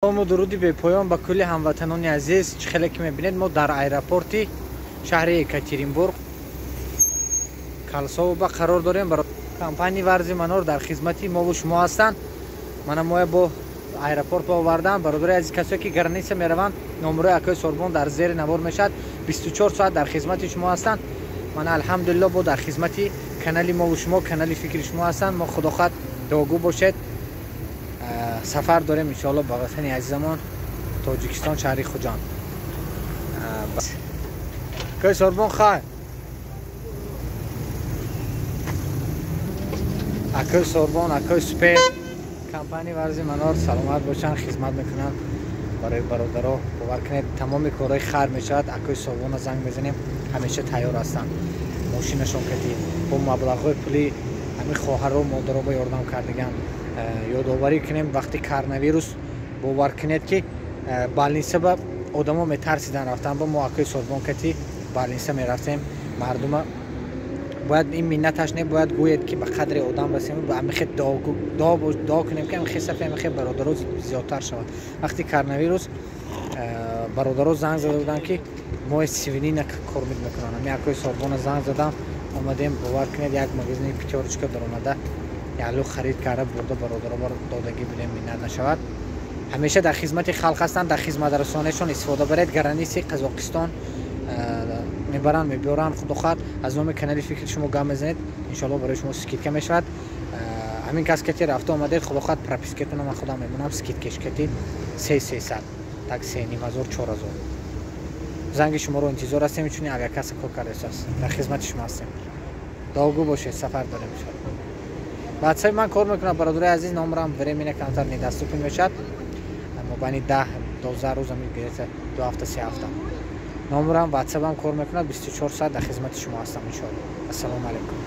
Салому дуруди бепоён ба кулли ҳамватанони азиз. Чӣ хеле ки мебинед, мо дар аэропорти шаҳри Екатеринбург Кольцово қарор дорем. Компанияи Варзи Манор дар хизмати мову шумо ҳастанд. Мана моя бо аэропорт овардан. Бародари азиз, касое ки граница мераванд, номерои акои Сорбон дар зери навор мешавад. 24 соат дар хизмати шумо ҳастанд. Мана, алҳамдулилло, бо дар хизмати канали мову шумо, канали фикри шумо ҳастанд. Мо, худохоҳад, дуогӯ бошед. Сафар дорем, иншоалло, ба ватани азизамон Тоҷикистон, шаҳри Хуҷанд. Акои Сорбон, хайр. Акои Сорбон, акои Супер, компания Варзи Манор саломат бошанд, хизмат мекунанд барои бародаро. Бовар кунед, тамоми корҳои хайр мешавад, акои Сорбона занг мезанем, ҳамеша тайёр ҳастанд. Мошинашон кати бо маблағҳои пули ҳамин хоҳарро, модаро ба ёрдам кардаган. Ёдоварӣ кунем, вақти коронавирус, бовар кунед, ки больница ба одамо метарсидан рафтан, ба мо акои Сорбон кати больница мерафтем. Мардума бояд ин миннаташ не, бояд гӯед, ки ба қадри одам расем. Ба амихе дуо кунем, ки амихе сафи амихе бародаро зиёдтар шавад. Вақти коронавирус бародаро занг зада буданд, ки мои свинина кормид мекунанд. Ами акои Сорбона занг задам, омадем. Бовар кунед, як магазини Пятёрочка даромада, ялу харид карда бурда, бародаро бар додагӣ будем. Миннат нашавад, ҳамеша дар хизмати халқ ҳастанд. Дар хизматрасонишон истифода баред. Границаи Қазоқистон мебаранд, мебиёранд. Худохоҳад, аз номи канали фикри шумо гап мезанед, иншоалло, барои шумо скидка мешавад. Ҳамин кас кати рафта омадед, худохоҳад, пропискатона ман худам мемонам, скидкаш кати 3 300, так 3,5 ҳазор, 4 ҳазор. Занги шуморо интизор ҳастем. Инчунин авиакасса кор кардааст, дар хизмати шумо ҳастем. Дуогӯ бошед, сафар дорем, иншоалло. Ватсапи ман кор мекунад, бародари азиз. Номерам временно камтар недоступен мешавад, мобайни 10-12 рӯз, ами 2 ҳафта, 3 ҳафта. Номерам, ватсапам кор мекунад, 24 соат дар хизмати шумо ҳастам, иншоалло. Ассалому алайкум.